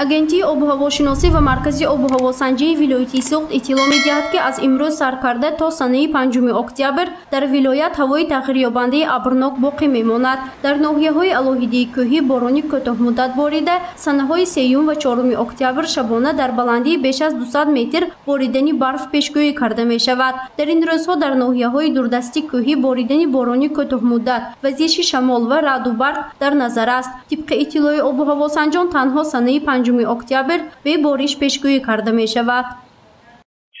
Агентии обуҳавошиносӣ ва Маркази обуҳавосанҷии вилояти Суғд иттилоъ медиҳад, ки аз имрӯз сар карда то санаи 5 октябр дар вилоят ҳавои тағйирёбандаи абрнок боқӣ мемонад. Дар ноҳияҳои алоҳидии кӯҳӣ борони кӯтоҳмуддат борида, санаҳои 3 ва 4 октябр шабона дар баландии беш аз 200 метр боридани барф пешгӯӣ карда мешавад. Дар ин рӯзҳо дар ноҳияҳои дурдасти кӯҳӣ боридани борони кӯтоҳмуддат, вазиши шамол ва раъду барқ дар назар аст. Тибқи иттилои обуҳавосанҷон, танҳо санаи 5 октябр бе бориш пешгӯӣ карда мешавад.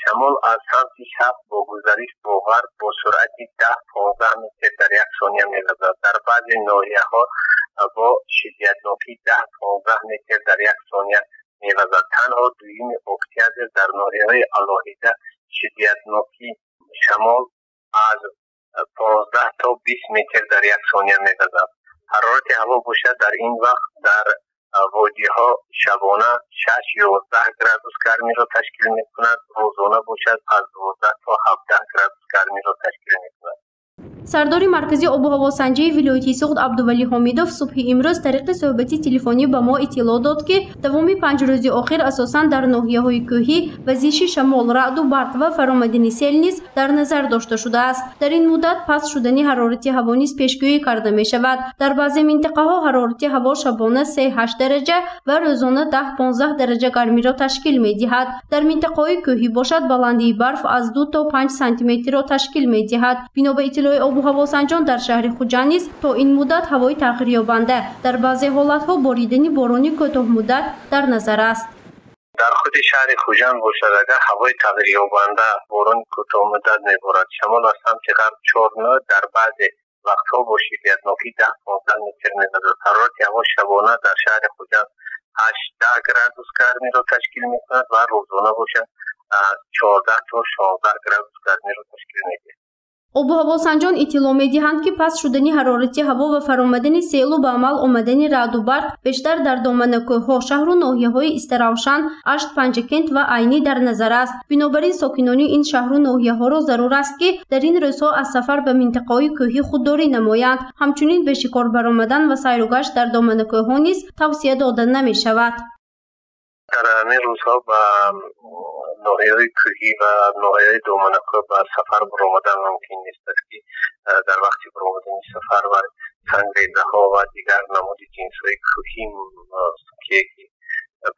Шамол аз самти шарқ бо гузариш бо ғарб бо суръати 10-15 метр дар як сония мевазад. Дар баъзе ноҳияҳо бо шиддатнокии 10-15 метр дар як сония мевазад. Танҳо 2 октябр дар ноҳияҳои алоҳида шиддатнокии шамол аз 15 то 20 метр дар як сония мевазад. Ҳарорати ҳаво бошад дар ин вақт дар водиҳо шабона 6-11 градус гармиро ташкил мекунад, рӯзона бошад аз 12 то 17 градус гармиро ташкил мекунад. Сардори Маркази обуҳавосанҷии вилояти Суғд Абдувалӣ Ҳомидов субҳи имрӯз тариқи суҳбати телефонӣ ба мо иттилоъ дод, ки давоми 5 рӯзи охир асосан дар ноҳияҳои кӯҳӣ вазиши шамол, раъду барқ ва фаромадани сел низ дар назар дошта шудааст. Дар ин муддат паст шудани ҳарорати ҳаво низ пешгӯӣ карда мешавад. Дар баъзе минтақаҳо ҳарорати ҳаво шабона 3-8 дараҷа ва рӯзона 10-15 дараҷа гармиро ташкил медиҳад. Дар минтақаҳои кӯҳӣ бошад баландии барф аз 2 то 5 сантиметрро ташкил медиҳад. Бино ба иттилои обуҳавосанҷон, дар шаҳри Хуҷанд низ то ин муддат ҳавои тағйирёбанда, дар баъзе ҳолатҳо боридани борони кӯтоҳмуддат дар назар аст. Дар худи шаҳри Хуҷанд бошад, агар ҳавои тағйирёбанда борони кӯтоҳмуддат меборад, шамол аз самти ғарб 4-9, дар баъзе вақтҳо бо шиддатнокии 10-15 метр мевазад. Ҳарорати ҳаво шабона дар шаҳри Хуҷанд 8-10 градус гармиро ташкил мекунад ва рӯзона бошад 14 то 16 градус гармиро ташкил медиҳад. Обуҳавосанҷон иттилоъ медиҳанд, ки паст шудани ҳарорати ҳаво ва фаромадани селу ба амал омадани раъду барқ бештар дар доманакӯҳҳо, шаҳру ноҳияҳои Истаравшан, Ашт, Панҷакент ва Айнӣ дар назар аст. Бинобар ин сокинони ин шаҳру ноҳияҳоро зарур аст, ки дар ин рӯзҳо аз сафар ба минтақаҳои кӯҳӣ худдорӣ намоянд. Ҳамчунин бе шикор баромадан ва сайру гашт дар доманакӯҳҳо низ тавсия дода намешавад. Дар ҳамин рӯзҳо ба ноҳияҳои кӯҳӣ ва ноҳияҳои доманакӯҳ ба сафар баромадан мумкин нест, ки дар вақти баромадани сафар ва сангрезаҳо ва дигар намуди ҷинсҳои кӯҳӣ,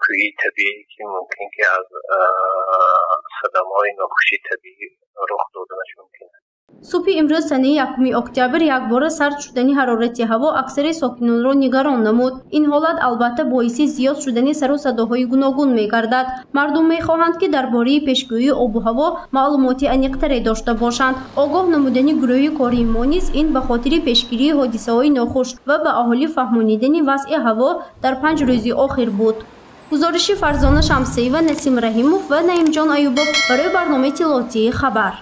кӯҳии табиӣ, ки мумкин ки аз садамаҳои нохуши табиӣ рух доданаш мумкин аст. Субҳи имрӯз санаи 1 октябр якбора сард шудани ҳарорати ҳаво аксари сокинонро нигарон намуд. Ин ҳолат албатта боиси зиёд шудани сару садоҳои гуногун мегардад. Мардум мехоҳанд, ки дар бораи пешгӯии обуҳаво маълумоти аниқтаре дошта бошанд. Огоҳ намудани гурӯҳи кории мо низ ин ба хотири пешгирии ҳодисаҳои нохуш ва ба аҳолӣ фаҳмонидани вазъи ҳаво дар 5 рӯзи охир буд. Гузориши Фарзона Шамсиева, Насим Раҳимов ва Наимҷон Аюбов барои барномаи иттилоотии «Хабар».